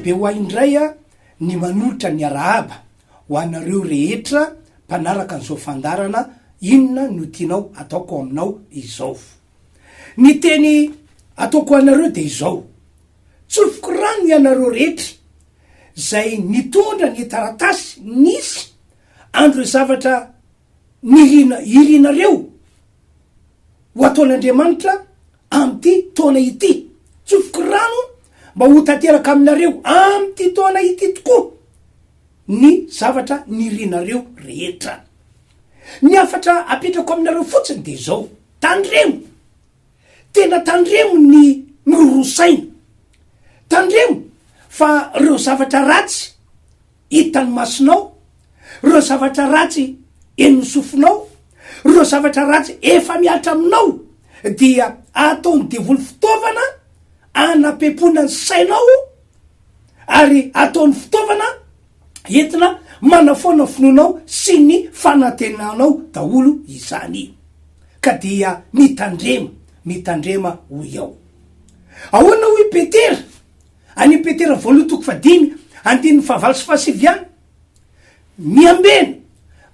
lehibe ho ahy indray ny manolotra ny arahaba ho anareo rehetra mpanaraka an'izao fandaharana Inona no tianao ataoko aminao izao. Ny teny ataoko ho anareo dia izao, Tsofiko rano ianareo rehetra izay nitondra ny taratasy nisy an'ireo zavatra nirina irinareo ho ataon'Andriamanitra amin'ity taona ity. Tsofiko rano mba ho tanteraka aminareo amin'ity taona ity tokoa ny zavatra nirinareo rehetra. Ny hafatra apetrako aminareo fotsiny dia izao, tandremo! Tena tandremo ny miroroa saina. Tandremo fa ireo zavatra ratsy hitan'ny masonao, ireo zavatra ratsy henon'ny sofinao, ireo zavatra ratsy efa mihatra aminao dia ataon'ny devoly fitaovana anapempoana ny sainao ary ataony fitaovana entina manafoana ny finoanao sy ny fanantenanao daholo izany. Ka dia mitandrema, mitandrema hoy aho. Ahoana hoy Petera? Any Petera voalohany toko fahadimy andininy fahavalo sy fahasivy ihany. Miambena,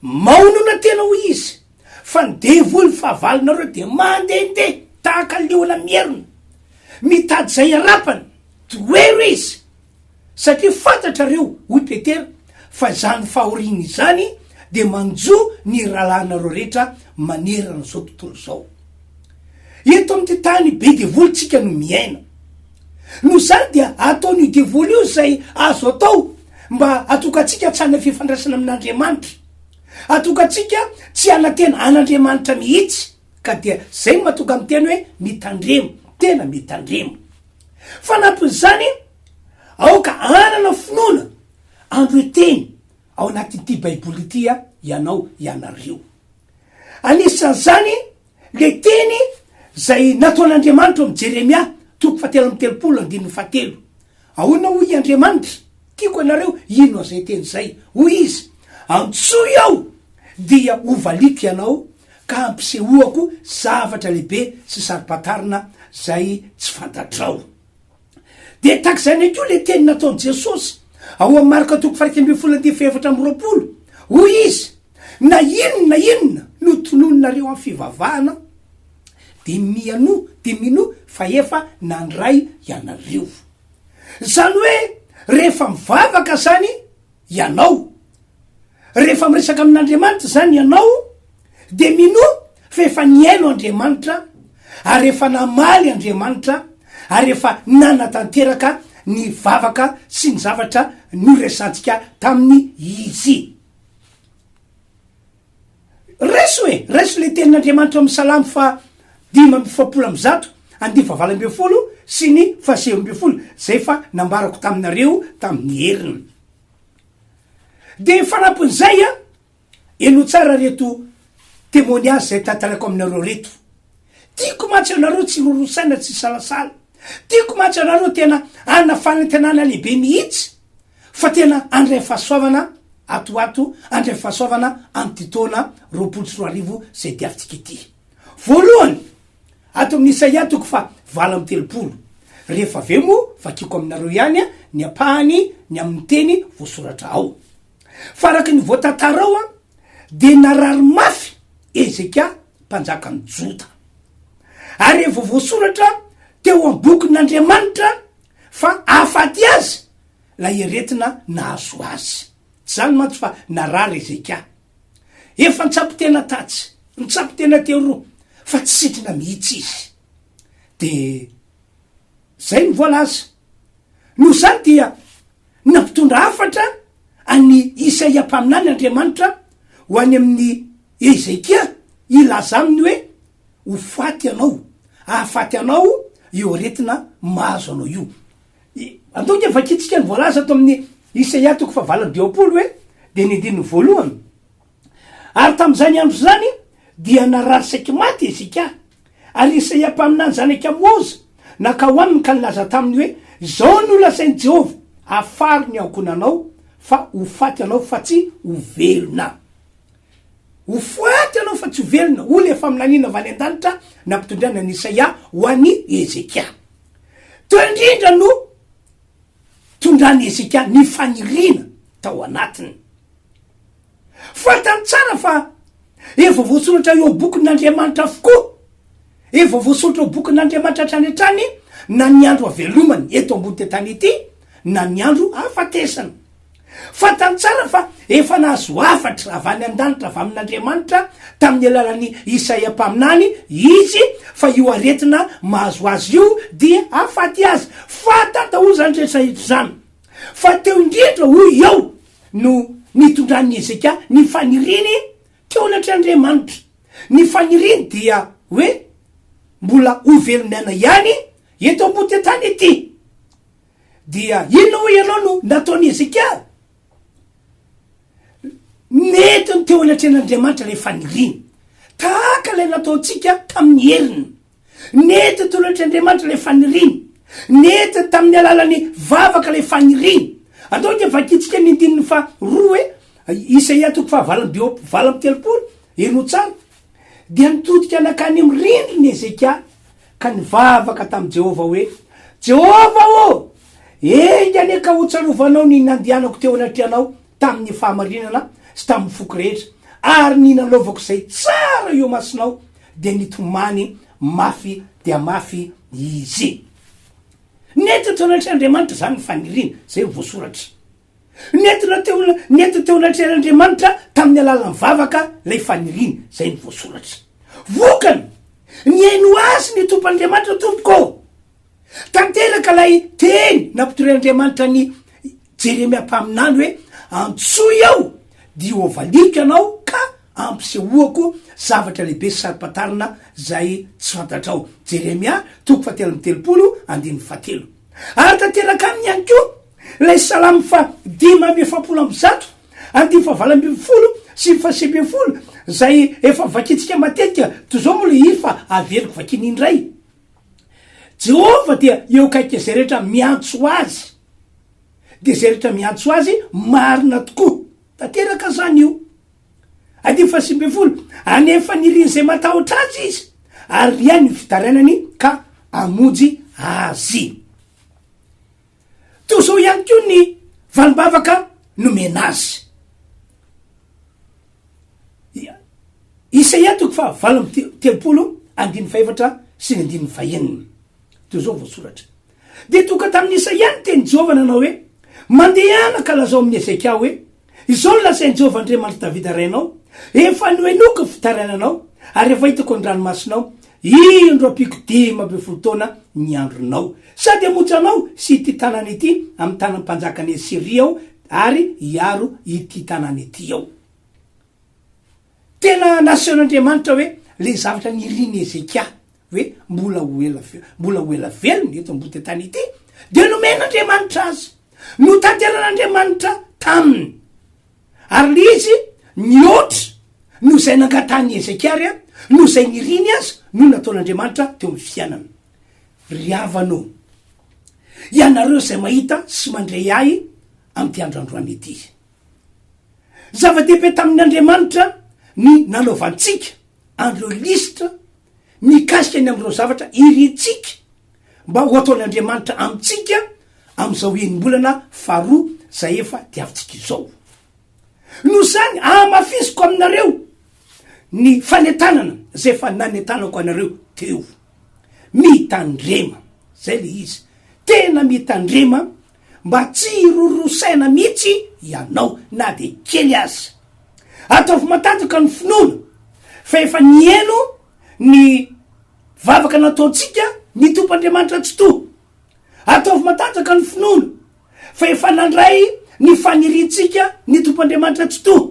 maonona tena hoy izy, fa ny devoly fahavalonareo dia mandehandeha tahaka ny liona mierona, mitady izay harapany, tohero izy, satria fantatrareo, hoy Petera, fa izany fahoriana izany dia manjo ny rahalahinareo rehetra manerana izao tontolo izao. Eto amin'ity tany be devoly tsika no miaina. Noho izany dia ataon'io devoly io izay azo atao mba hatoka antsika tsy hanana fifandraisana amin'Andriamanitra. Hatoka antsika tsy hanantena an'Andriamanitra mihitsy. Ka dia izay no mahatonga miteny hoe mitandrema, tena mitandrema. Fanampin'izany, aoka hanana finoana an'ireo teny ao anatin'ity Baiboly ity ianao, ianareo. Anisan'izany le teny izay nataon'Andriamanitra ao amin'i Jeremia, toko fahatelo amby 30, andininy fahatelo. Ahoana hoy Andriamanitra? Tiako ianareo hino an'izay teny izay. Hoy Izy, Antsoy Aho, dia hovaliako ianao, ka hampisehoako zavatra lehibe sy saro-pantarina izay tsy fantatrao. Dia tahaka izany ihany koa ilay teny nataon'i Jesosy ao amin'ny Marka toko faha-11 andininy faha-24. Hoy Izy, Na inona na inona no tononinareo amin'ny fivavahana, dia mianoa, dia minoa fa efa nandray ianareo. Izany hoe rehefa mivavaka izany ianao, rehefa miresaka amin'Andriamanitra izany ianao, dia minoa fa efa nihaino Andriamanitra ary efa namaly Andriamanitra ary efa nanatanteraka ny vavaka sy ny zavatra noresantsika taminy Izy. Raiso e! Raiso ilay tenin'Andriamanitra ao amin'ny Salamo faha 145, andininy faha 18 sy ny faha 19, izay efa nambarako taminareo tamin'ny heriny. Dia fanampin'izay an, henoy tsara reto témoignage izay tantaraiko aminareo reto. Tiako mantsy ianareo tsy roroa saina tsy hisalasala. Tiako mantsy ianareo tena hanana fanantenana lehibe mihitsy fa tena handray fahasoavana ato ho ato, handray fahasoavana amin'ity taona 2020 izay diavintsika ity. Voalohany, ato amin'ny Isaia toko faha 38. Rehefa avy eo moa vakiko aminareo ihany ny ampahany ny amin'ny teny voasoratra ao. Fa araka ny voatantara ao dia narary mafy Hezekia mpanjakan'i Joda. Ary efa voasoratra teo amin'ny bokin'Andriamanitra fa hahafaty azy ilay aretina nahazo azy. Tsy izany mantsy fa narary Hezekia. Efa nitsabo tena tatsy, nitsabo tena teroa, fa tsy sitrana mihitsy izy. Dia izay no voalaza. Noho izany dia nampitondra hafatra an'i Isaia mpaminany Andriamanitra ho any amin'i Hezekia hilaza aminy hoe, Ho faty ianao, hahafaty anao io aretina mahazo anao io. Andao ange vakintsika ny voalaza ato amin'ny Isaia toko fahavalo amby dimampolo hoe, dia ny andininy voalohany. Ary tamin'izany andro izany dia narary saiky maty Hezekia, ary Isaia mpaminany zanak'i Amoza nankao aminy ka nilaza taminy hoe, Izao no lazain'i Jehovah, Afaro ny ankohonanao, fa ho faty ianao fa tsy ho velona. Ho faty ianao fa tsy ho velona, hoy ilay faminaniana avy any an-danitra nampitondraina an'i Isaia ho an'i Hezekia. Teo indrindra no. nitondran'i Hezekia ny faniriana tao anatiny. Fantany tsara fa efa voasoratra eo bokin'Andriamanitra avokoa, efa voasoratra eo bokin'Andriamanitra hatrany hatrany na ny andro havelomany eto ambony tany ity na ny andro hahafatesany. Fantany tsara fa efa nahazo hafatra avy any an-danitra avy amin'Andriamanitra tamin'ny alalan'i Isaia mpaminany izy fa io aretina mahazo azy io dia hahafaty azy. Fantany daholo izany rehetra izany. Fa teo indrindra hoy eo no nitondran'i Hezekia ny faniriany teo anatrehan'Andriamanitra. Ny faniriany dia hoe mbola ho velon'aina ihany eto ambony tany ity. Dia inona hoy ianao no nataon'i Hezekia? Nentiny teo anatrehan'Andriamanitra ilay faniriany, tahaka ilay nataontsika tamin'ny heriny. Nentiny teo anatrehan'Andriamanitra ilay faniriany. Nentiny tamin'ny alalan'ny vavaka ilay faniriany. Andao ange vakintsika ny andininy faha roa hoe Isaia toko faha 38, henoy tsara. Dia nitodika nankany amin'ny rindrina Hezekia ka nivavaka tamin'i Jehovah hoe, Jehovah ô, enga anie ka hotsarovanao ny nandehanako teo anatrehanao tamin'ny fahamarinana sy tamin'ny foko rehetra, ary ny nanaovako izay tsara eo imasonao. Dia nitomany mafy dia mafy izy. Nentiny teo anatrehan'Andriamanitra izany ny faniriany, izay no voasoratra. Nentina teo nentina teo anatrehan'Andriamanitra tamin'ny alalan'ny vavaka ilay faniriany, izay no voasoratra. Vokany, nihaino azy ny Tompo Andriamanitra tompoko ô. Tanteraka ilay teny nampitorian'Andriamanitra an'i Jeremia mpaminany hoe, Antsoy aho, dia hovaliako ianao ka ampisehoako zavatra lehibe sy saro-pantarina izay tsy fantatrao. Jeremia toko fahatelo amby 30 andininy fahatelo. Ary tanteraka aminy ihany koa ilay salamo faha 145, andininy faha 18 sy faha 19, izay efa vakintsika matetika, toy izao moa ilay hira fa averiko vakiana indray. Jehovah dia eo akaiky izay rehetra miantso azy, dia izay rehetra miantso azy marina tokoa. Tanteraka izany io. Andininy faha 19, Any amin'ny fanirian'izay matahotra azy izy, ary riany ny fitarainany ka hamonjy azy. Toy izao ihany koa ny valim-bavaka nomena azy. Isaia toko faha 38 andininy fahefatra sy ny andininy fahenina. Toy izao voasoratra. Dia tonga tamin'i Isaia ny tenin'i Jehovah nanao hoe, Mandehana ka lazao amin'i Hezekia hoe, Izao no lazain'i Jehovah Andriamanitr'i Davida rainao, Efa nohenoiko ny fitarainanao, ary efa hitako ny ranomasonao. Indro ampiako 15 taona ny andronao. Sady hamonjy anao sy ity tanàna ity amin'ny tanan'ny mpanjakan'i Asyria aho, ary hiaro ity tanàna ity aho. Tena nasehon'Andriamanitra hoe ilay zavatra nirin'i Hezekia hoe mbola ho ela mbola ho ela velona eto ambony tany ity dia nomen'Andriamanitra azy. Notanteran'Andriamanitra taminy. Ary le izy nihoatra noho izay nangatahan'i Hezekia ary noho izay niriny aza no nataon'Andriamanitra teo amin'ny fiainana. Ry havana ô, ianareo izay mahita sy mandre ahy amin'ity andro androany ity. Zava-dehibe tamin'Andriamanitra ny nanaovantsika an'ireo lisitra mikasika ny amin'ireo zavatra irintsika mba ho ataon'Andriamanitra amintsika amin'izao enim-bolana faharoa izay efa diavintsika izao. Noho izany, ahamafisiko aminareo ny fanentanana izay efa nanentanako anareo teo. Mitandrema, izay le izy, tena mitandrema mba tsy hiroroa saina mihitsy ianao na dia kely aza. Ataovy matanjaka ny finoana fa efa nihaino ny vavaka nataontsika ny Tompo Andriamanitra Tsitoha. Ataovy matanjaka ny finoana fa efa nandray ny faniriantsika ny Tompo Andriamanitra Tsitoha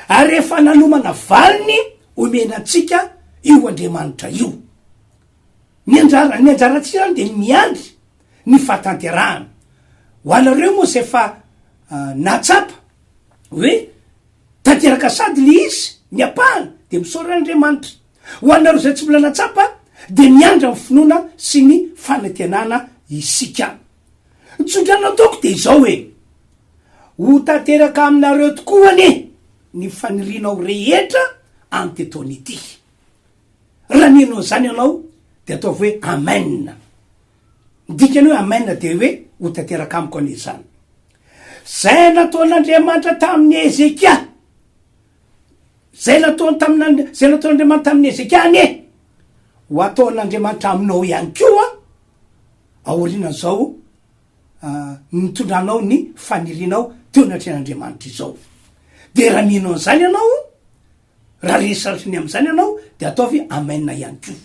ary efa nanomana valiny omena antsika io Andriamanitra io. Ny anjara, ny anjarantsika zany dia ny miandry ny fahatanterahana. Ho anareo moa izay efa nahatsapa hoe tanteraka sady le izy, ny ampahany, dia misaora an'Andriamanitra. Ho anareo izay tsy mbola nahatsapa dia miandry amin'ny finoana sy ny fanantenana isika. Ny tsodrano ataoko dia izao hoe, ho tanteraka aminareo tokoa anie ny fanirianao rehetra amin'ity taona ity. Raha mino an'izany ianao dia ataovy hoe amen. Ny dikany hoe amen dia hoe Ho tanteraka amiko anie izany. Izay nataon'Andriamanitra tamin'i Hezekia, izay nataony tamin'Andri-, izay nataon'Andriamanitra tamin'i Hezekia anie, ho ataon'Andriamanitra aminao ihany koa aorianan'izao nitondranao ny fanirianao teo anatrehan'Andriamanitra izao. Dia raha mino an'izany ianao, Raha resy ny amin'izany ianao dia ataovy amen ihany koa.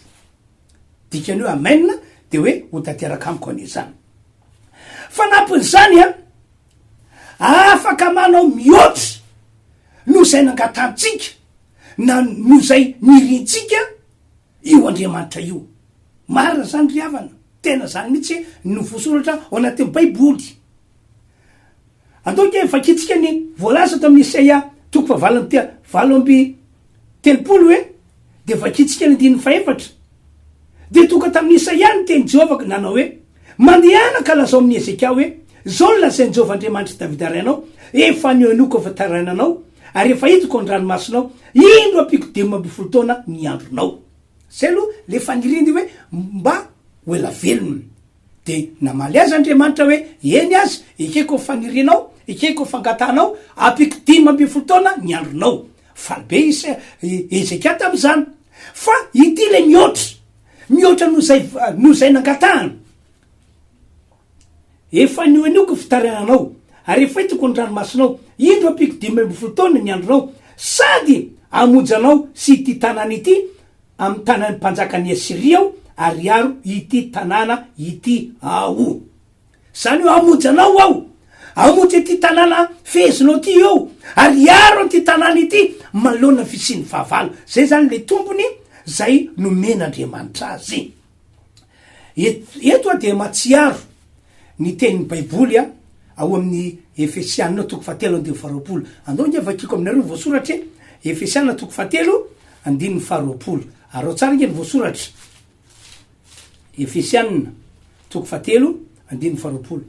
Dikany hoe amen dia hoe ho tanteraka amiko anie izany. Fanampin'izany an, afaka manao mihoatra noho izay nangatantsika na noho izay nirintsika io Andriamanitra io. Marina izany ry havana, tena izany mihitsy no voasoratra ao anatin'ny Baiboly. Andao ange vakintsika ny voalaza ato amin'ny Isaia toko fahavalo amby 38 hoe, dia vakintsika ny andininy fahefatra. Dia tonga tamin'i Isaia ny tenin'i Jehovah nanao hoe, Mandehana ka lazao amin'i Hezekia hoe, 'Izao no lazain'i Jehovah Andriamanitr'i Davida rainao, Efa nohenoiko ny fitarainanao, ary efa hitako ny ranomasonao, indro ampiako 15 taona ny andronao. Izay aloha ilay faniriany hoe mba ho ela velona. Dia namaly azy Andriamanitra hoe, Eny aza, ekeko ny fanirianao, ekeko ny fangatahanao, ampiako 15 taona ny andronao. Faly be i Hezekia tamin'izany. Fa ity ilay mihoatra, mihoatra noho izay, noho izay nangatahany. Efa nohenoiko ny fitarainanao, ary efa hitako ny ranomasonao, indro ampiako 15 taona ny andronao, sady hamonjy anao sy ity tanàna ity amin'ny tanan'ny mpanjakan'i Asyria aho, ary hiaro ity tanàna ity aho. Izany hoe hamonjy anao aho, hamonjy ity tanàna fehezinao ity eo, ary hiaro an'ity tanàna ity manoloana ny fisian'ny fahavalo. Izay izany ilay tombony izay nomen'Andriamanitra azy. Eto aho dia mahatsiaro ny tenin'ny Baiboly ao amin'ny Efesiana toko fahatelo andininy faharoapolo. Andao ange vakiko aminareo ny voasoratra e. Efesiana toko fahatelo andininy faharoapolo. Araho tsara ange ny voasoratra. Efesiana toko fahatelo andininy faharoapolo.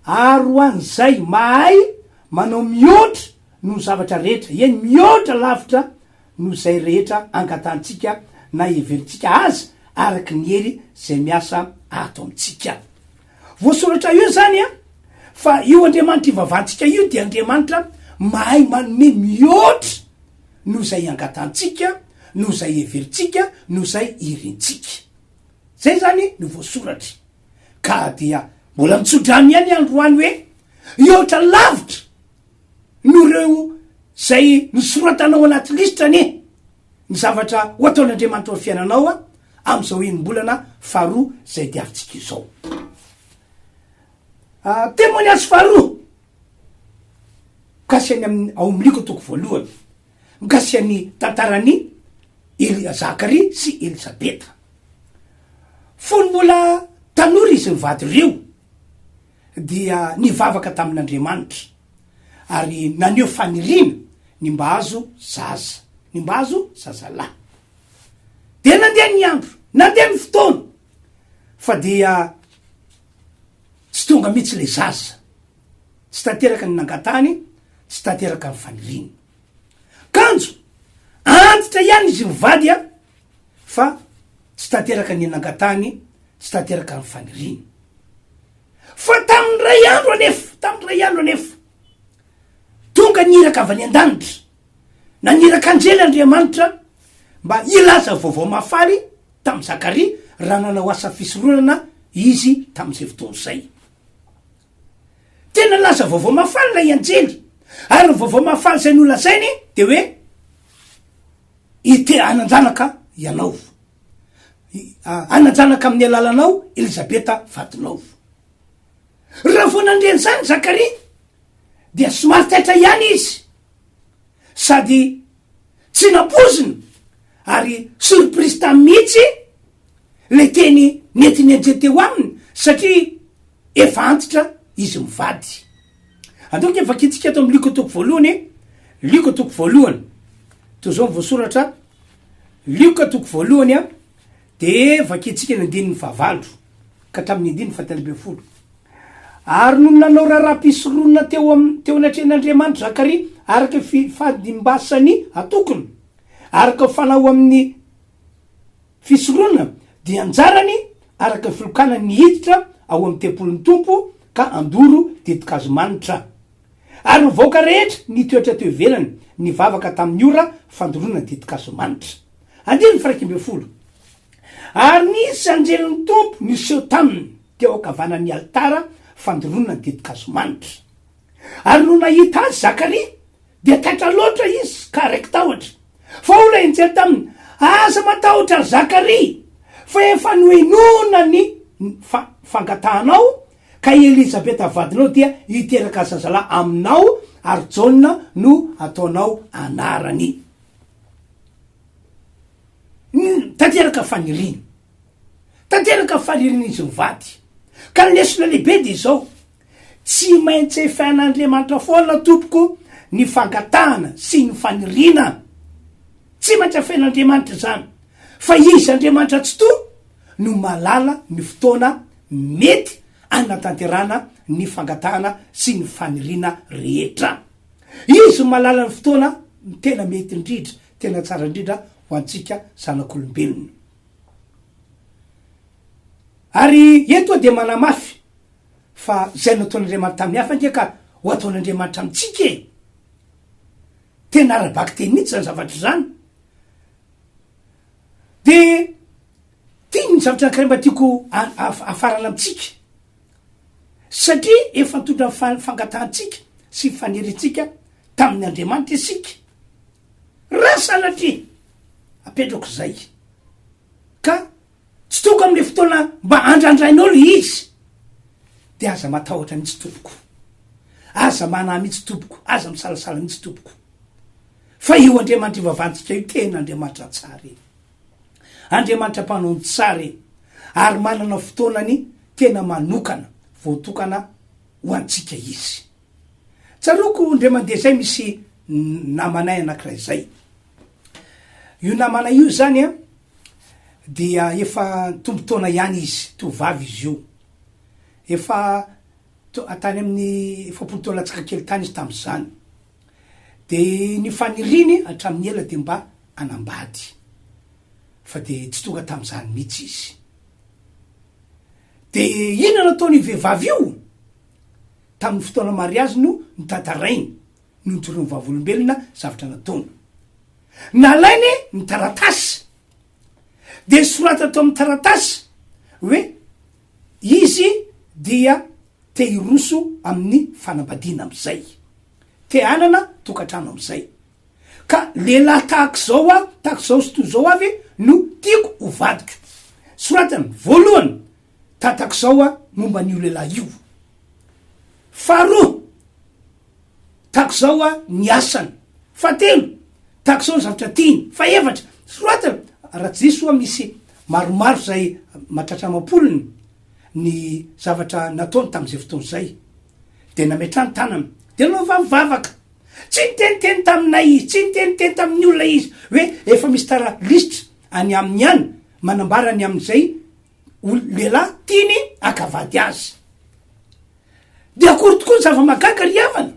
Ary ho an'izay mahay manao mihoatra noho ny zavatra rehetra, eny mihoatra lavitra noho izay rehetra angatahantsika na heverintsika aza araka ny hery izay miasa ato amintsika. Voasoratra eo izany an, fa io Andriamanitra ivavahantsika io dia Andriamanitra mahay manome mihoatra noho izay angatahantsika, noho izay heverintsika, noho izay irintsika. Izay izany no voasoratra. Ka dia mbola mitsodrano ihany androany hoe hihoatra lavitra noho ireo izay nosoratanao anaty lisitra anie ny zavatra ho ataon'Andriamanitra ao fiainanao amin'izao enim-bolana faharoa izay diavintsika izao. Ah, témoignage faharoa mikasika ny amin'ny ao amin'ny Lioka toko voalohany, mikasika ny tantaran'i Eli- Zakaria sy Elizabeta. Fony mbola tanora izy mivady ireo dia nivavaka tamin'Andriamanitra ary naneho faniriana ny mba hahazo zaza, ny mba hahazo zazalahy. Dia nandeha ny andro, nandeha ny fotoana, fa dia tsy tonga mihitsy ilay zaza. Tsy tanteraka ny nangatahany, tsy tanteraka ny faniriany. Kanjo, antitra ihany izy mivady a, fa tsy tanteraka ny nangatahany, tsy tanteraka ny faniriany. Fa tamin'ny ray andro anefa, tamin'ny ray andro anefa, tonga ny iraka avy any an-danitra, naniraka anjely Andriamanitra mba hilaza vaovao mahafaly tamin'i Zakaria raha nanao asa fisoronana izy tamin'izay fotoana izay. Tena nilaza vaovao mahafaly ilay anjely, ary ny vaovao mahafaly izay nolazainy dia hoe ite hanan-janaka ianao. Hanan-janaka amin'ny alalanao Elizabeta vadinao. Raha vao nandre an'izany Zakaria dia somary taitra ihany izy sady tsy nampoizina ary surprise taminy mihitsy ilay teny nentin'ny anjely teo aminy satria efa antitra izy mivady. Andao ange vakintsika ato amin'ny Lioka toko voalohany e. Lioka toko voalohany. Toy izao ny voasoratra. Lioka toko voalohany a, de vakintsika ny andininy fahavalo ka hatramin'ny andininy fahatelo ambin'ny folo. Ary nony nanao raharaham-pisoronana teo am, teo anatrehan'Andriamanitra Zakaria araka ny fifandimbasan'ny atokony, araka ny fanao amin'ny Fisoronana dia anjarany araka ny filokanany ny hiditra ao amin'ny tempolin'ny Tompo. ka handoro ditin-kazo manitra. Ary ny vahoaka rehetra nitoetra teo ivelany nivavaka tamin'ny ora fandoroana ditin-kazo manitra. Andininy faha-11. Ary nisy anjelin'ny Tompo niseho taminy teo ankavanan'ny alitara fandoroana ditin-kazo manitra. Ary nony nahita azy Zakaria, dia taitra loatra izy ka raiki-tahotra. Fa hoy ilay anjely taminy, Aza matahotra, ry Zakaria, fa efa nohenoina ny fangatahanao, ka i Elizabeta vadinao dia hiteraka zazalahy aminao, ary Jaona no hataonao anarany. Tanteraka faniriana. Tanteraka fanirian'izy mivady. Ka ny lesona lehibe dia izao, Tsy maintsy efain'Andriamanitra foana tompoko ny fangatahana sy ny faniriana. Tsy maintsy efain'Andriamanitra izany. Fa Izy Andriamanitra Tsitoha no mahalala ny fotoana mety hanatanterahana ny fangatahana sy ny faniriana rehetra. Izy no mahalala ny fotoana tena mety indrindra, tena tsara indrindra ho antsika zanak'olombelona. Ary eto aho dia manamafy Fa izay nataon'Andriamanitra tamin'ny hafa ange ka ho ataon'Andriamanitra amintsika e! Tena ara-bakiteny mihitsy izany zavatra izany. Dia tiany ny zavatra anankiray mba tiako hafarana amintsika. Satria efa nitondra ny fangatahantsika sy ny faniriantsika tamin'ny Andriamanitra isika. Raha sanatria apetrako izay ka Tsy tonga amin'ilay fotoana mba andrandrainao ilay izy dia aza matahotra mihitsy tompoko. Aza manahy mihitsy tompoko, aza misalasala mihitsy tompoko. Fa io Andriamanitra ivavahantsika io tena Andriamanitra tsara e. Andriamanitra mpanao ny tsara e. Ary manana fotoanany tena manokana, voatokana ho antsika izy. Tsaroako indray mandeha izay misy namanay anankiray izay. Io namanay io izany an, dia efa nitombo taona ihany izy, tovovavy izy io. Efa tany amin'ny 40 taona latsaka kely tany izy tamin'izany. Dia ny faniriany hatramin'ny ela dia mba hanambady. Fa dia tsy tonga tamin'izany mihitsy izy. Dia inona nataon'io vehivavy io? Tamin'ny fotoana mariazy no notantarainy, no nijoroan'ny vavolombelona zavatra nataony. Nalainy ny taratasy, dia nosoratany tao amin'ny taratasy hoe izy dia te hiroso amin'ny fanambadiana amin'izay, te hanana tokantrano amin'izay. Ka lehilahy tahaka izao aho, tahaka izao sy toy izao avy no tiako ho vadiko. Soratany voalohany tahaka izao aho momba an'io lehilahy io. Faharoa, Tahaka izao a ny asany. Fahatelo, tahaka izao ny zavatra tiany. Fahefatra, soratana, raha tsy diso aho misy maromaro izay mahatratra amam-polony ny zavatra nataony tamin'izay fotoana izay. Dia nametrahany tanana, dia nanaovany vavaka. Tsy niteniteny taminay izy, tsy niteniteny tamin'ny olona izy hoe efa misy tara lisitra any aminy any manambara ny amin'izay ol lehilahy tiany haka vady azy. Dia akory tokoa ny zava-mahagaga ry havana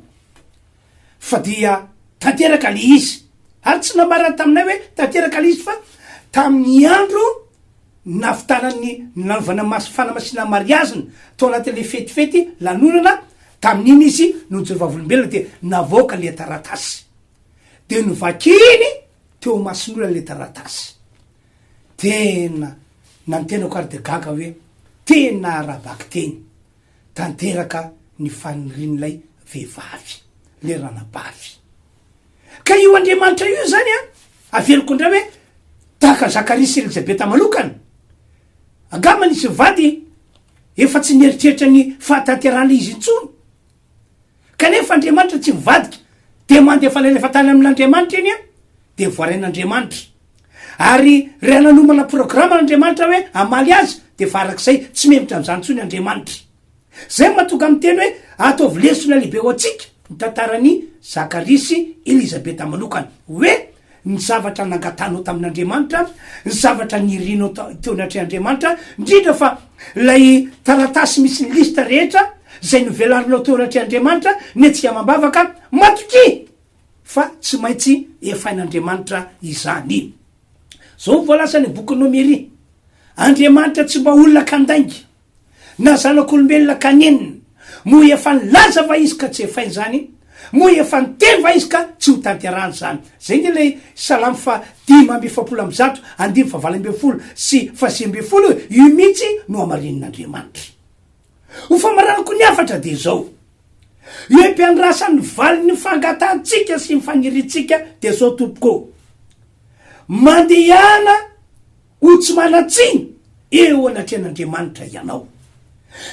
fa dia tanteraka le izy. Ary tsy nambarany taminay hoe tanteraka le izy fa tamin'ny andro nahavitana ny nanaovana mas- fanamasinana mariaziny tao anatin'le fetifety lanonana, tamin'iny izy no nijoro vavolombelona dia navoaka le taratasy. Dia novakiny teo imason'olona le taratasy. Tena na ny tenako ary dia gaga hoe tena ara-bakiteny tanteraka ny fanirian'ilay vehivavy, le ranabavy. Ka io Andriamanitra io zany an, averiko indray hoe tahaka an'i Zakaria sy Elizabeta manokana, angamba nisy mivady efa tsy nieritreritra ny fahatanterahan'ilay izy intsony. Kanefa Andriamanitra tsy mivadika, demande efa nalefa tany amin'Andriamanitra iny an, dia voarain'Andriamanitra. Ary raha nanomana programa Andriamanitra hoe hamaly azy, dia efa arak'izay, tsy mihevitra an'izany intsony Andriamanitra. Izay no mahatonga miteny hoe ataovy lesona lehibe ho antsika ny tantaran'i Zakaria sy Elizabeta manokana, hoe ny zavatra nangatanao tamin'Andriamanitra, ny zavatra nirinao teo anatrehan'Andriamanitra, indrindra fa ilay taratasy misy ny liste rehetra izay novelarinao teo anatrehan'Andriamanitra, ny antsika amam-bavaka, matokia fa tsy maintsy efain'Andriamanitra izany. Izao no voalazan'ny bokin'i Nomery, Andriamanitra tsy mba olona kandainga, na zanak'olombelona kanenina. Moa efa nilaza va Izy ka tsy efainy izany? Moa efa niteny va Izy ka tsy ho tanterahany izany? Izay ange ilay Salamo faha 145 andininy faha 18 sy faha 19 e! Io mihitsy no hamarinin'Andriamanitra. Ho famaranako ny hafatra dia izao, eo am-piandrasan'ny valin'ny fangatahantsika sy ny faniriantsika dia izao tompoko ô, mandehana ho tsy manan-tsiny eo anatrehan'Andriamanitra ianao.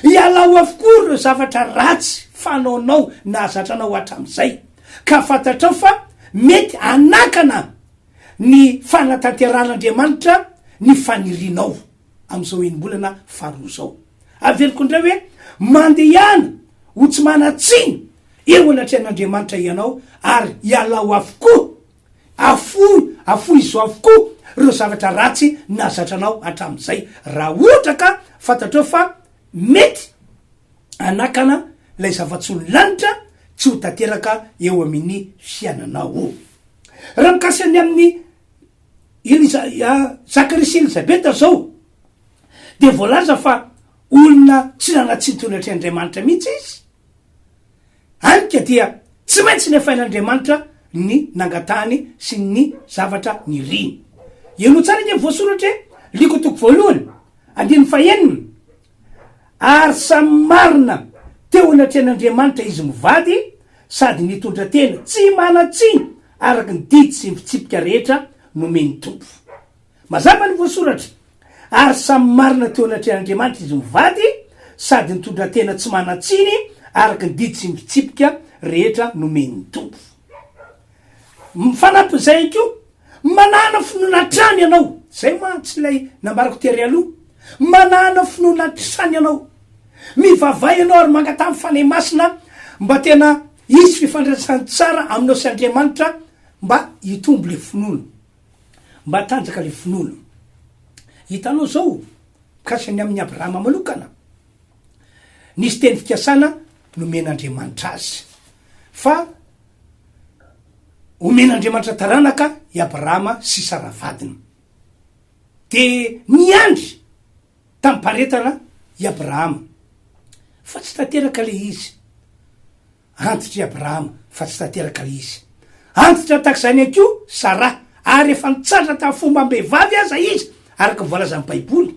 Ialao avokoa ireo zavatra ratsy fanaonao nahazatra anao hatramin'izay, ka fantatrao fa mety hanakana ny fanatanterahan'Andriamanitra ny fanirianao amin'izao enim-bolana faharoa izao. Averiko indray hoe, mandehana ho tsy manan-tsiny eo anatrehan'Andriamanitra ianao ary ialao avokoa Afoy, afoizo avokoa ireo zavatra ratsy nahazatra anao hatramin'izay, raha ohatra ka fantatrao fa mety hanakana ilay zava-tsoan'ny lanitra tsy ho tanteraka eo amin'ny fiainanao. Raha mikasika ny amin'i Eliza, Zakaria sy Elizabeta izao, dia voalaza fa olona tsy nanan-tsiny teo anatrehan'Andriamanitra mihitsy izy. Any ka dia tsy maintsy nefain'Andriamanitra ny nangatahany sy ny zavatra niriny. Henoy tsara ange voasoratra e, Liko toko voalohany, andininy fahenina, Ary samy marina teo anatrehan'Andriamanitra izy mivady sady nitondra tena tsy manan-tsiny araka ny didy sy ny fitsipika rehetra nomen'ny Tompo. Mazava ny voasoratra, Ary samy marina teo anatrehan'Andriamanitra izy mivady, sady nitondra tena tsy manan-tsiny araka ny didy sy ny fitsipika rehetra nomen'ny Tompo. Fanampin'izay ihany koa, manàna finoana hatrany ianao. Izay mantsy ilay nambarako tery aloha. Manàna finoana hatrany ianao. Mivavaha ianao ary mangataha ny Fanahy Masina mba tena hisy fifandraisany tsara aminao sy Andriamanitra mba hitombo ilay finoana. Mba hatanjaka le finoana. Hitanao zao, mikasika ny amin'i Abrahama manokana, nisy teny fikasana nomen'Andriamanitra azy, fa omen'Andriamanitra taranaka i Abrahama sy Sara vadiny. De niandry tamim-paharetana i Abrahama, fa tsy tanteraka le izy. Antitra i Abrahama, fa tsy tanteraka ilay izy. Antitra tahaka izany ihany koa Saraha, ary efa nitsahatra tamin'ny fombam-behivavy aza izy, araka ny voalazan'ny Baiboly,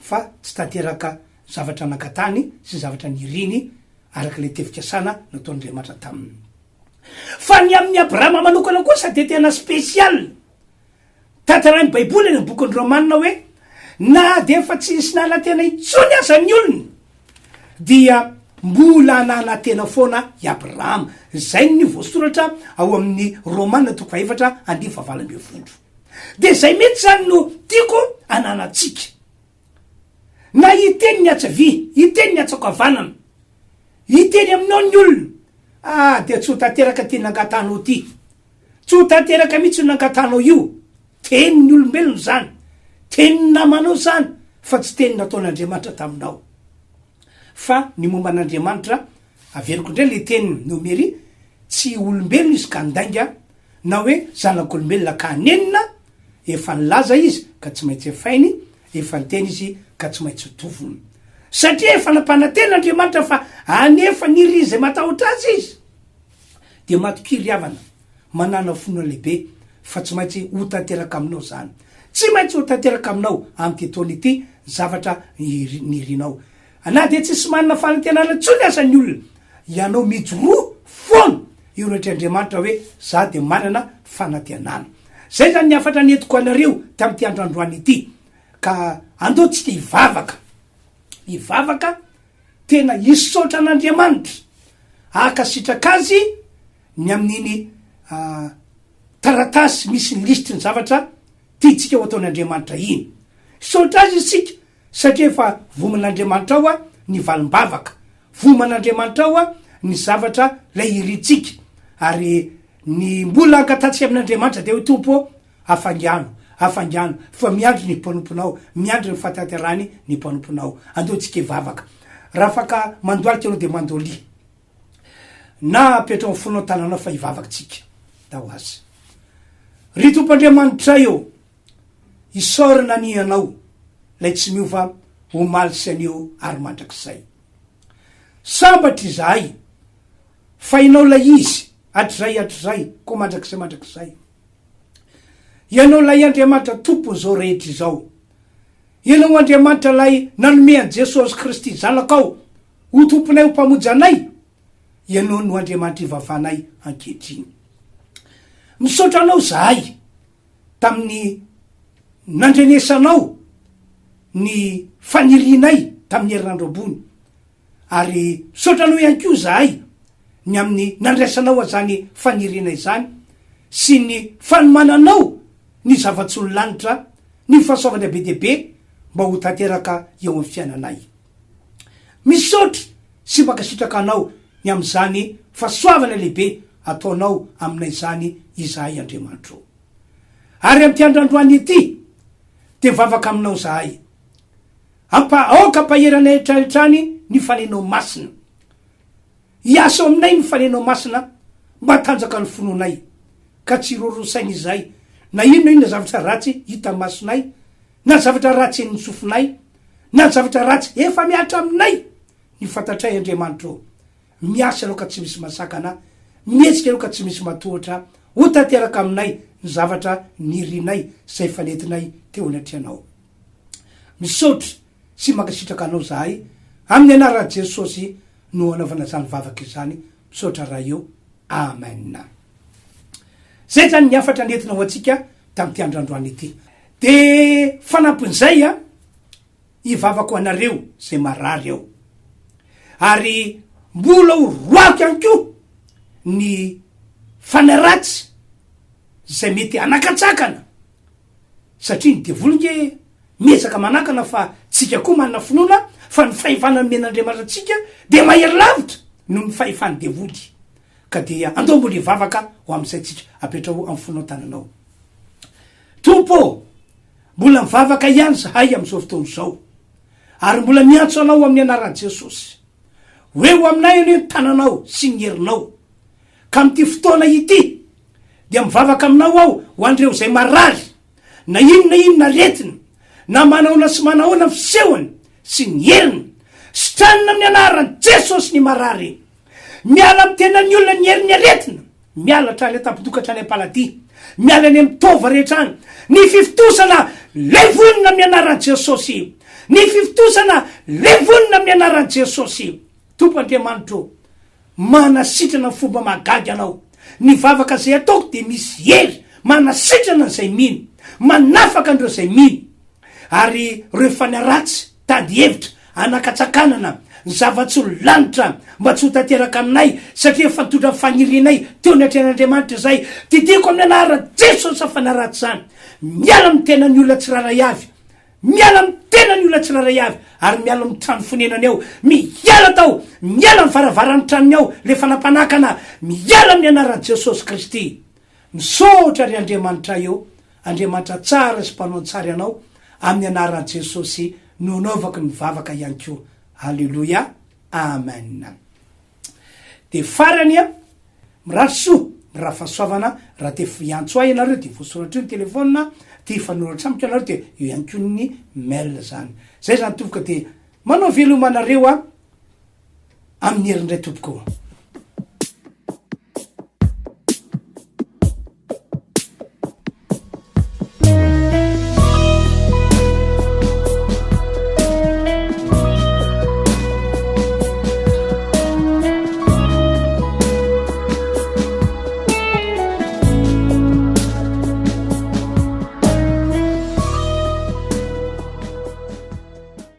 fa tsy tanteraka ny zavatra nangatahany sy ny zavatra niriny araka ilay tefikasana nataon'Andriamanitra taminy. Fa ny amin'i Abrahama manokana kosa dia tena spécial. Tantarain'ny Baiboly any amin'ny bokin'ny Romana hoe na dia efa tsy nisy nanantena intsony aza ny olona, dia mbola nanantena foana i Abrahama. Izay ny voasoratra ao amin'ny Romana toko fahefatra andininy fahavalo ambin'ny folo. Dia izay mihitsy izany no tiako ananantsika. Na hiteny ny atsy havia, hiteny ny atsy ankavanana, hiteny aminao ny olona, ah dia tsy ho tanteraka ity nangatahanao ity. Tsy ho tanteraka mihitsy io nangatanao io. Tenin'ny olombelona izany. Tenin'ny namanao izany fa tsy teny nataon'Andriamanitra taminao. Fa ny momba an'Andriamanitra, averiko indray le tenin'i Nomery, tsy olombelona izy ka handainga, na hoe zanak'olombelona ka hanenina, efa nilaza izy ka tsy maintsy efainy, efa niteny izy ka tsy maintsy tovony. Satria efa nampanantena Andriamanitra fa hanefa ny irin'izay izay matahotra azy izy. Dia matokia ry havana, manàna finoana lehibe fa tsy maintsy ho tanteraka aminao izany. Tsy maintsy ho tanteraka aminao amin'ity taona ity ny zavatra nirinao. Na dia tsisy manana fanantenana intsony aza ny olona, ianao mijoroa foana eo anatrehan'Andriamanitra hoe za dia manana fanantenana. Izay izany ny hafatra nentiko anareo tamin'ity andro androany ity. Ka andao tsika hivavaka. Hivavaka Tena hisaotra an'Andriamanitra hankasitraka azy ny amin'iny taratasy misy ny lisitry ny zavatra tiantsika ho ataon'Andriamanitra iny. Hisaotra azy isika satria efa voman'Andriamanitra ao ny valim-bavaka, voman'Andriamanitra ao ny zavatra ilay irintsika ary ny mbola angatantsika amin'Andriamanitra dia hoe Tompo ô, Afaingano, afaingano, fa miandry ny mpanomponao, miandry ny fahatanterahany ny mpanomponao. Andao tsika hivavaka. Raha afaka mandohalika ianao dia mandolia. Na apetraho amin'ny fonao ny tananao fa hivavaka tsika. Ndao azy. Ry Tompo Andriamanitray ô, isaorana anie Ianao, Ilay tsy miova omaly sy anio ary mandrakizay. Sambatra izahay fa Ianao ilay Izy hatrizay hatrizay koa mandrakizay mandrakizay. Ianao ilay Andriamanitra Tompon'izao rehetra izao. Ianao Andriamanitra ilay nanome an'i Jesosy Kristy Zanakao ho Tomponay ho Mpamonjy anay. Ianao no Andriamanitra ivavahanay ankehitriny. Misaotra Anao izahay tamin'ny nandrenesanao ny fanirianay tamin'ny herinandro ambony, ary misaotra Anao ihany koa izahay ny amin'ny nandraisanao an'izany faniriana izany sy ny fanomananao ny zava-tsoan'ny lanitra, ny fahasoavana be dia be mba ho tanteraka eo amin'ny fiainanay. Misaotra sy mankasitraka Anao ny amin'izany fahasoavana lehibe ataonao aminay izany izahay Andriamanitro ô. Ary amin'ity andro androany ity dia mivavaka Aminao izahay. Ampa, aoka ampahery anay hatrany hatrany ny Fanahinao Masina. Hiasa ao aminay ny Fanahinao Masina mba hatanjaka ny finoanay ka tsy hiroro saina izahay na inona inona zavatra ratsy hita masonay na zavatra ratsy henon'ny sofinay na zavatra ratsy efa mihatra aminay ny fantatray Andriamanitra ô. Miasa ianao ka tsy misy masakana, mihetsika ianao ka tsy misy matohotra, ho tanteraka aminay ny zavatra nirinay izay efa nentinay teo anatrehanao. Misaotra sy mankasitraka anao zahay, amin'ny anaran'i Jesosy no anaovana izany vavaka izany, misaotra Ray ô, Amen. Zay zany ny hafatra nentina ho antsika tamin'ity andro androany ity. De fanampin'izay a, hivavaka ho anareo zay marary ao. Ary mbola ho roako ihany koa ny fanahy ratsy zay mety hanakatsakana satria ny devoly nge miezaka manakana fa tsika koa manana finoana fa ny fahefana nomen'Andriamanitra antsika dia mahery lavitra noho ny fahefan'ny devoly. Ka dia andao mbola hivavaka ho amin'izay tsika. Apetraho amin'ny fonao tananao. Tompo ô, mbola mivavaka ihany zahay amin'izao fotoana izao. Ary mbola miantso Anao amin'ny anaran'i Jesosy. Ho eo aminay anie ny tananao sy ny herinao. Ka amin'ity fotoana ity, dia mivavaka aminao aho ho an'ireo izay marary, na inona inona aretina, na manahoana sy manahoana ny fisehony sy ny heriny. Sitranina amin'ny anaran'i Jesosy ny marary. Miala amin'ny tenan'ny olona ny herin'ny aretina. Miala hatrany an-tampon-doha ka hatrany am-paladia. Miala any amin'ny taova rehetra any. Ny fifontosana levonina amin'ny anaran'i Jesosy. Ny fifontosana levonina amin'ny anaran'i Jesosy. Tompo Andriamanitro ô, manasitrana amin'ny fomba mahagaga Ianao. Ny vavaka izay ataoko dia misy hery manasitrana an'izay mino, manafaka an'ireo izay mino. Ary ireo fanahy ratsy tady hevitra hanakatsakanana ny zava-tsoa lanitra mba tsy ho tanteraka aminay satria efa nitondra ny fanirianay teo anatrehan'Andriamanitra izay. Didiako amin'ny anaran'i Jesosy izany fanahy ratsy izany. Miala amin'ny tenan'ny olona tsirairay avy. Miala amin'ny tenan'ny olona tsirairay avy ary miala amin'ny trano fonenany ao. Miala tao, miala amin'ny varavaran'ny tranony ao ilay fanampanakana. Miala amin'ny anaran'i Jesosy Kristy. Misaotra ry Andriamanitray ô, Andriamanitra tsara sy mpanao ny tsara Ianao, amin'ny anaran'i Jesosy no anaovako ny vavaka ihany koa. Aleloia. Amen. Dia farany a, mirary soa, mirary fahasoavana, raha te hiantso ahy ianareo dia voasoratra eo ny telephone, te hifanoratra amiko ianareo dia eo ihany koa ny mail zany. Zay zany tompoko dia manao veloma anareo a, amin'ny herin'indray tompoko.